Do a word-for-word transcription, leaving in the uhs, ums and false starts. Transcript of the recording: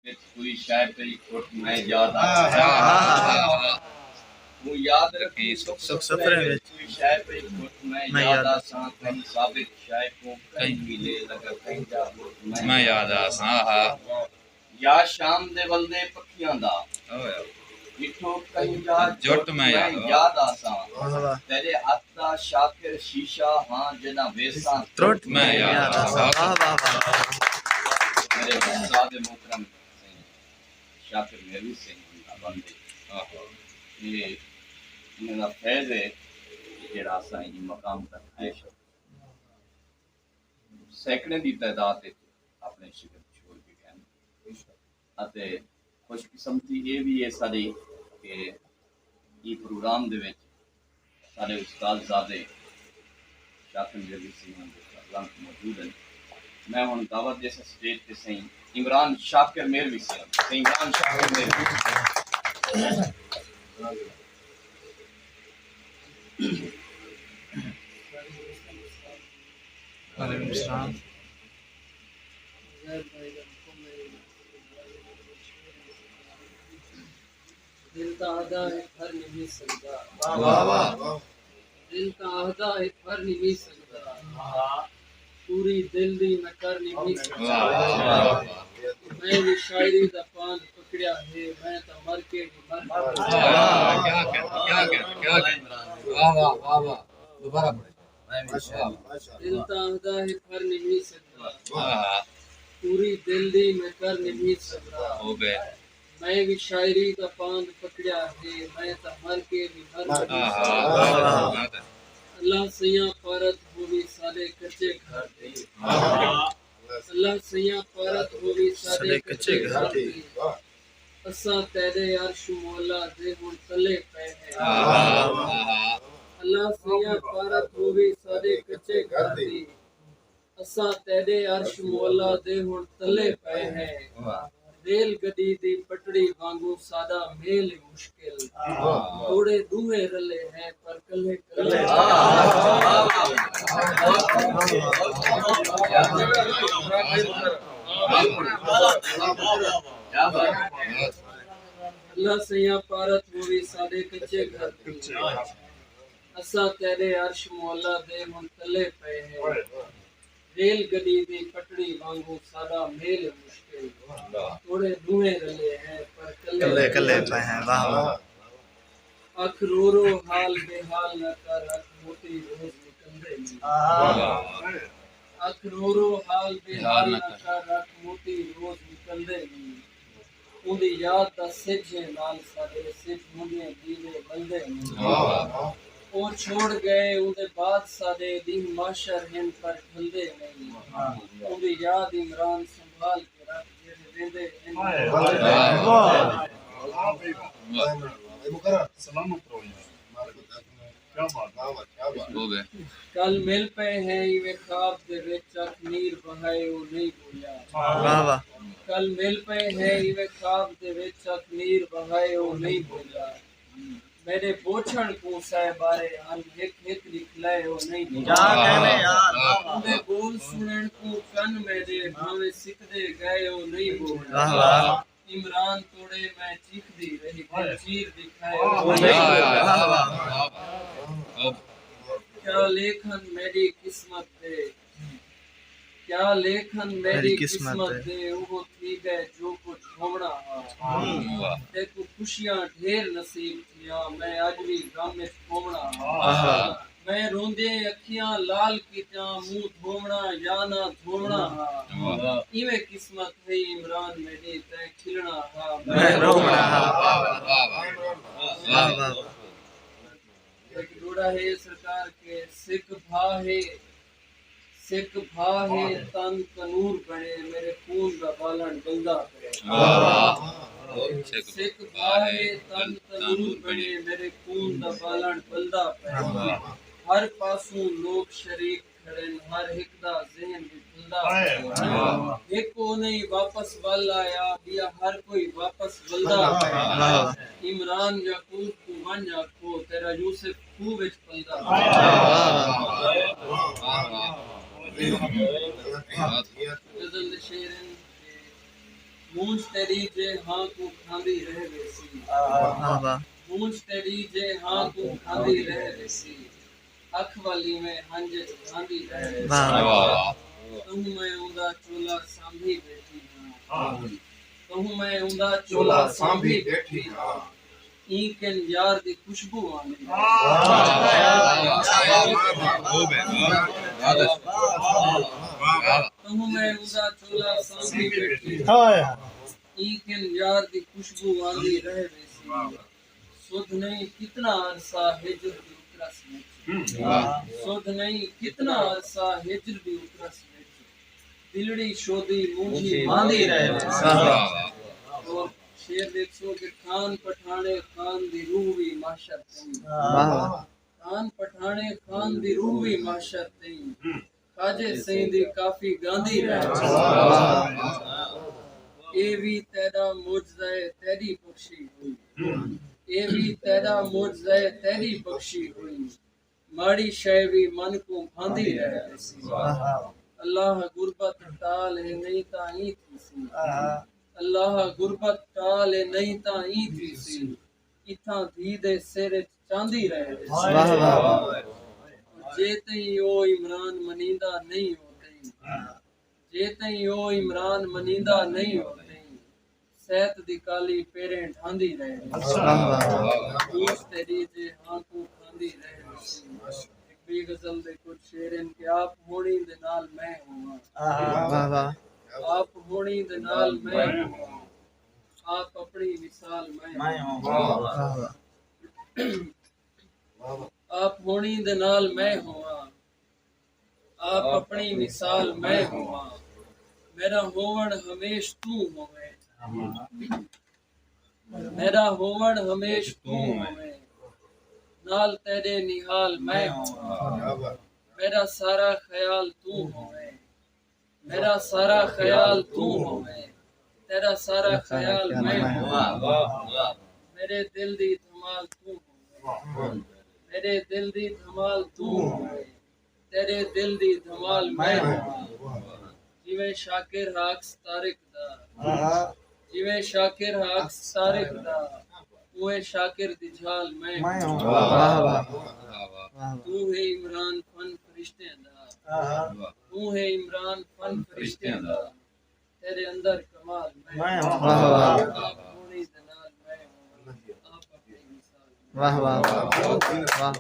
وچ کوئی شے پئی کھٹ میں یاد آساں۔ توں یاد رکھیں سکھ سفریں وچ کوئی شے پئی کھٹ میں یاد آساں۔ کہیں ثابت شے کوں کہیں ملے لگا کہیں جا بٹ میں یاد آساں۔ یا شام دے ولدے پکھیاں دا ڈٹھو کہیں جا جٹ میں یاد آساں۔ تیݙے ہتھ دا شاکر شیشہ ہاں، جݙاں ویساں ترٹ میں یاد آساں۔ میرے استاد محترم سئیں شاکر مہروی سئیں دا بند ہے۔ اے انہاں دا فیض ہے جیڑھا اساں ایں مقام تک آئے۔ سینکڑیں دی تعداد وچ اپݨے شگرد چھوڑ کے ڳئن۔ اتے خوش قسمتی اے وی ہے ساݙی کہ ایں پروگرام دے وچ ساݙے استاد زادے شاکر مہروی سئیں دے رنگ موجود ہن۔ میں ہݨ دعوت ݙیساں سٹیج تے سئیں عمران شاکر مہروی سئیں، سئیں عمران شاکر مہروی۔ وعلیکم السلام۔ دل تاں آہدا ہے پھر نوی سڳدا۔ واہ واہ۔ دل تاں آہدا ہے پھر نوی سڳدا۔ پوری دل دی میں کر نوی سڳدا۔ میں وی شاعری دا پاند پکڑیا ہے، میں تاں مر کے وی مر۔ واہ واہ، کیا کہنا، کیا کہنا، کیا کہنا۔ واہ واہ، واہ واہ۔ دوبارہ پڑھیں۔ دل تاں آہدا ہے پھر نوی سڳدا۔ پوری دل دی میں کر نوی سڳدا۔ میں وی شاعری دا پاند پکڑیا ہے، میں تاں مر کے وی مر نوی سڳدا۔ اللہ سئیاں پارت ہووی ساݙے کچے گھر دی۔ اللہ سئیاں پارت ہووی ساݙے کچے گھر دی۔ اساں تیݙے عرش معلیٰ دے ہݨ تلے پئے ہیں۔ اللہ سئیاں پارت ہووی ساݙے کچے گھر دی۔ اساں تیݙے عرش معلیٰ دے ہݨ تلے پئے ہیں۔ ریل گݙی دی پٹڑی وانگوں ساݙا میل ہے مشکل۔ توڑے ݙوہیں رلے ہیں پر کلھے کلھے۔ اللہ سئیاں پارت ہووی ساݙے کچے گھر دی۔ اساں تیݙے عرش معلیٰ دے ہݨ تلے پئے ہیں۔ ریل گݙی دی پٹڑی وانگوں ساݙا میل ہے مشکل۔ توڑے ݙوہیں رلے ہیں پر کلھے کلھے پئے ہیں۔ واہ واہ۔ اکھ رو رو حال بے حال نہ کر، اکھ موتی روز نکلدے نی۔ اکھ رو رو حال بے حال نہ کر، اکھ موتی روز نکلدے نی۔ اوندی یاد دا سجھ ہے نال ساݙے، سجھ ہوندیں دیوے ٻلدے نی۔ او چھوڑ ڳئے اوندے بعد ساݙے، ݙینہہ محشر ہن پر ڈھلدے نئیں۔ اوندی یاد عمران سنبھال کے رکھ، جیڑھے ویندے ہن۔ سلامت رہو یار۔ کیا بات ہے۔ کل مل پئے ہیں ایویں خواب دے وچ، اکھ نیر وہائے او نئیں بھولیا۔ واہ واہ۔ کل مل پئے ہیں ایویں خواب دے وچ، اکھ نیر وہائے او نئیں بھولیا۔ میݙے بوچھݨ کوں سئے ٻارے ہن، ہک ہک نکھلائے او نئیں بھولیا۔ اوندے ٻول سݨݨ کوں کن میݙے، بھانویں سکدے ڳئے او نئیں بھولیا۔ واہ واہ۔ عمران توڑے میں چیخدی رہی، پر چیر ݙکھائے او نئیں بھولیا۔ کیا لیکھ ہن میݙی قسمت دے، کیا لیکھ ہن میݙی قسمت دے، اوہو تھی ڳئے جو کجھ ہووݨا ہا۔ تیکوں خوشیاں ڈھیر نصیب تھیاں، میں اڄ وی غم اچ پووݨا ہا۔ میں روندیں اکھیاں لال کیتیاں، منہ دھووݨا یا نہ دھووݨا ہا۔ ایویں قسمت ہئی عمران میݙی، تیں کھلݨا ہا، میں رووݨا ہا۔ واہ واہ۔ ہک ݙوہڑا ہے سرکار کے، سکھ بھا ہے، سکھ بھا ہے، تن تنور بݨے، میݙے خون دا ٻالݨ ٻلدا پئے۔ سکھ بھا ہے، تن تنور بݨے، میݙے خون دا ٻالݨ ٻلدا پئے۔ ہر پاسوں لوک شریک کھڑن، ہر ہک دا ذہن وی کھلدا پئے۔ ہک او نئیں واپس ول آیا، ٻیا ہر کوئی واپس ولدا پئے۔ عمران یعقوب کوں ونڄ آکھو، تیݙا یوسف کھوہ وچ پلدا پئے۔ غزل دے شعر ہن۔ مونجھ تیݙی جے ہاں کوں کھاندی رہ ویسی۔ واہ واہ۔ مونجھ تیݙی جے ہاں کوں کھاندی رہ ویسی۔ اکھ والی میں ہنج اچ بھاندی رہ ویسی۔ واہ واہ۔ تہوں میں اوندا چولا سانبھی بیٹھی ہاں۔ تہوں میں اوندا چولا سانبھی بیٹھی ہاں۔ ایں کن یار دی خوشبو آندی۔ تہوں میں اوندا چولا سانبھی بیٹھی۔ ایں کن یار دی خوشبو آندی رہ ویسی۔ سدھ نہیں کتنا عرصہ ہجر دی اترس وچ۔ سدھ نہیں کتنا عرصہ ہجر دی اترس وچ۔ دلڑی شودی مونجھی ماندی رہ ویسی۔ اور شعر ݙیکھسو کہ خان پٹھاݨے خان دی روح وی محشر تئیں۔ واہ واہ۔ خان پٹھاݨے خان دی روح وی محشر تئیں۔ خواجے سئیں دی کافی گاندی رہ ویسی۔ اے وی تیݙا معجزہ اے تیݙی بخشی ہوئی۔ اے وی تیݙا معجزہ اے تیݙی بخشی ہوئی۔ ماڑی شئے وی من کوں بھاندی رہ ویسی۔ واہ واہ۔ اللہ غربت ٹال ہے نہیں تاں ایں تھیسی۔ اللہ غربت ٹال ہے نہیں تاں ایں تھیسی۔ اتھاں دھی دے سر اچ چاندی رہ ویسی۔ واہ واہ۔ جے تئیں او عمران منیندا نہیں او تئیں۔ جے تئیں او عمران منیندا نہیں او تئیں۔ سیت دی کالی پیریں ڈھاندی رہ ویسی۔ واہ واہ۔ مونجھ تیݙی جے ہاں کوں کھاندی رہ ویسی۔ ہک ٻئی غزل دے کجھ شعر ہن کہ آپ ہوݨی دے نال میں ہوواں۔ واہ واہ۔ آپ ہوݨی دے نال میں ہوواں۔ آپ اپݨی مثال میں ہوواں۔ واہ واہ۔ آپ ہوݨی دے نال میں ہوواں۔ آپ اپݨی مثال میں ہوواں۔ میݙا ہووݨ ہمیش توں ہوویں۔ میݙا ہووݨ ہمیش توں ہوویں۔ نال تیݙے نہال میں ہوواں۔ میݙا سارا خیال توں ہوویں۔ میݙا سارا خیال توں ہوویں۔ تیݙا سارا خیال میں ہوواں۔ میݙے دل دی دھمال توں ہوویں۔ میݙے دل دی دھمال توں ہوویں۔ تیݙے دل دی دھمال میں ہوواں۔ جیویں شاکر ہا عکس طارق دا۔ جیویں شاکر ہا عکس طارق دا۔ اونویں شاکر دی جھال میں ہوواں۔ واہ واہ۔ توں ہے عمران فن فرشتیاں دا۔ توں ہے عمران فن فرشتیاں دا۔ تیݙے اندر کمال میں ہوواں۔ واہ واہ۔